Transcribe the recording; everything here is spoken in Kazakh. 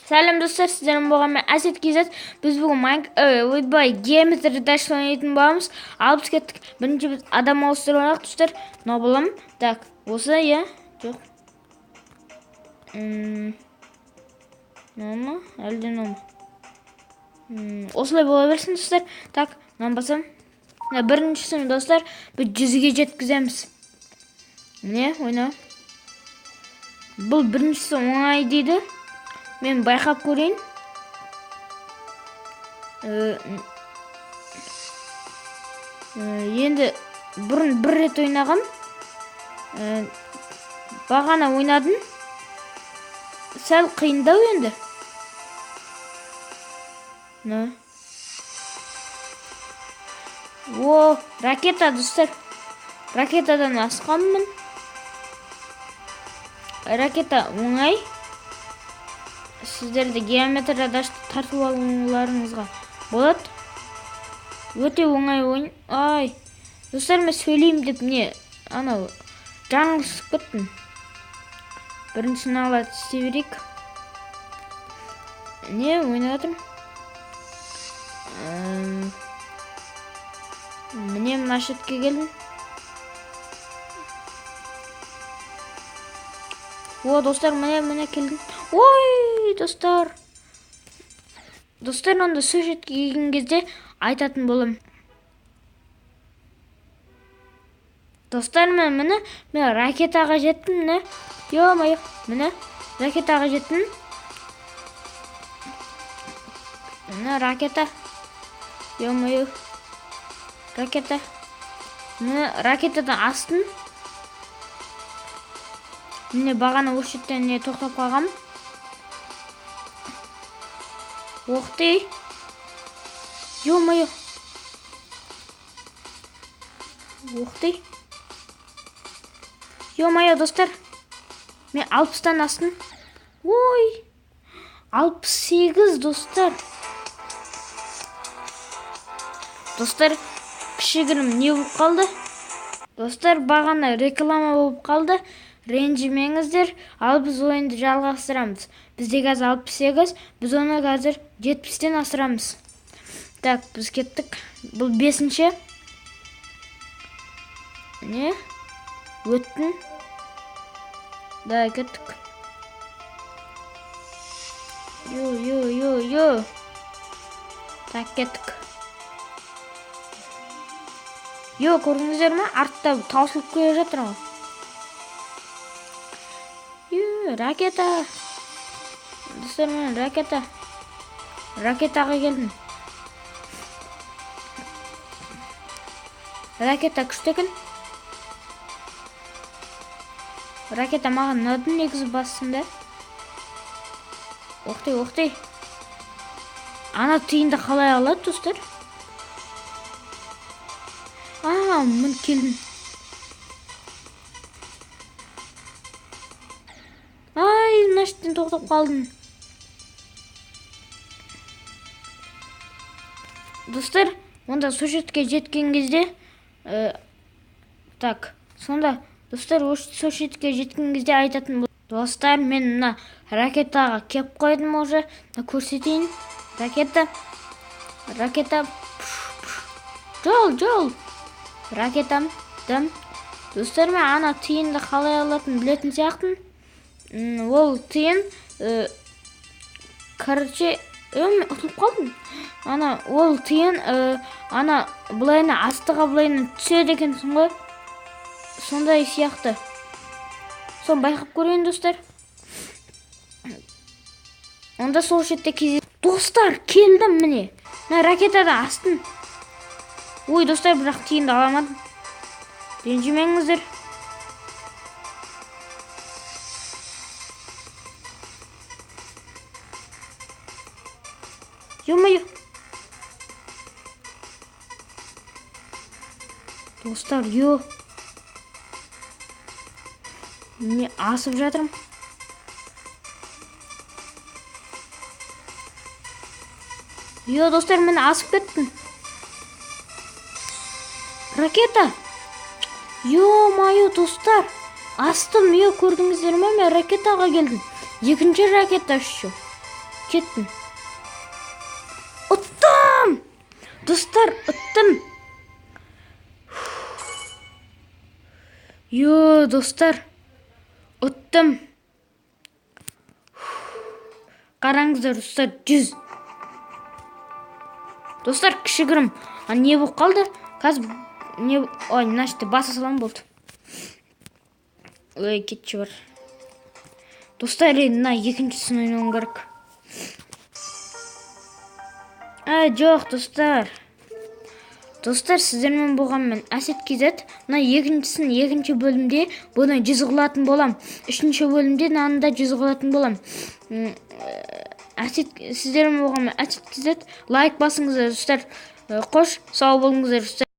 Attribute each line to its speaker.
Speaker 1: Сәлем достар, сіздермен болған мен Әсет KZ. Біз бүгін ойбай, Geometry Dash ойнайтын боламыз. Алып кеттік. Бірінші біз адам ауыстырып алайық, достар. Мынау боламын. Так, осы, иә? Жоқ. Мынау ма? Әлде мынау ма? Осылай бола берсін, достар. Так, мынаны басамын. Мына біріншісін, достар, біз 100-ге жеткіземіз. Міне, ойна. Бұл біріншісі оңай дейді. Мен байқап көрейін. Енді бұрын бір рет ойнағам. Бағана ойнадым. Сәл қиындау енді. На. О, ракета, достар. Ракетадан асқанмын. Ракета оңай. Сіздерді Geometry Dash тартып алуларыңызға болады. Өте оңай ойын. Ай, достар, мен сөйлеймін деп не, анау жаңылысып кеттім. Біріншіні ала түсе берейік. Не ойнап жатырмын? Міне, мына шетке келдім. О, достар, міне, міне келдім. Ой, достар. Достар, онда сол шетке келген кезде айтатын боламын. Достар, мен міне, мен ракетаға жеттім, міне. Ё-моё, міне, ракетаға жеттім. Міне ракета. Ё-моё. Ракета. Міне ракетадан астым. Міне бағана осы жерден не тоқтап қалғам. Ох ты. Ё-моё. Ох ты. Ё-моё, достар. Мен 60-тан астым. Ой. 68, достар. Достар, кішігірім не болып қалды? Достар, бағана реклама болып қалды. Ренжімеңіздер, ал біз ойынды жалғастырамыз. Бізде қазір 68, біз оны қазір 70-тен асырамыз. Так, біз кеттік. Бұл 5-ші. Не? Өттің. Да, кеттік. Ё, ё, ё, ё. Так, кеттік. Ё, көрдіңіздер ме? Артта таусылып келе жатыр ғой. Ракета. Достар, мен ракета. Ракетаға келдім. Ракета күшті екен. Ракета маған ұнады негізі басында. Охты, охты. Ана тиынды қалай алады, достар? А, мен келдім. Ай, мына жерден тоқтап қалдым. Достар, онда сол жерге жеткен кезде, так, сонда, достар, сол жерге жеткен кезде айтатын бол. Достар, мен мына ракетаға кеп қойдым уже. Мына көрсетейін. Ракета. Ракета. Жол, жол. Ракетам. Дым. Достар, мен ана тиынды қалай алатынын білетін сияқтымын. Ол тиын, короче, мен ұтылып қалдым. Ана, ол тиын, ана, былайына астыға былайына түседі екенсің ғой. Сондай сияқты. Соны байқап көрейін, достар. Онда сол жерде кездес-, Достар, келдім міне. Мына ракетадан астым. Ой, достар, бірақ тиынды ала алмадым. Ренжімеңіздер. Ё-моё. Достар, ё. Міне асып жатырмын. Ё, достар, мен асып кеттім. Ракета. Ё-моё, достар. Астым, ё, көрдіңіздер ме? Мен ракетаға келдім. Екінші ракета еще. Кеттім. Ұттым! Достар, ұттым. Йо, достар. Ұттым. Қараңыздар, достар, 100. Достар, кішігірім. А не болып қалды? Қазір не. Ой, мына жерде баса саламын, болды. Ой, кетші бар. Достар, енді мына екіншісін ойнауым керек. А, жоқ, достар. Достар, сіздермен болған мен, Әсет KZ. Мына екіншісін, екінші бөлімде бұны 100 қылатын болам. Үшінші бөлімде мынаны да 100 қылатын болам. Әсет, сіздермен болған мен, Әсет KZ. Лайк басыңыздар, достар. Қош, сау болыңыздар, достар.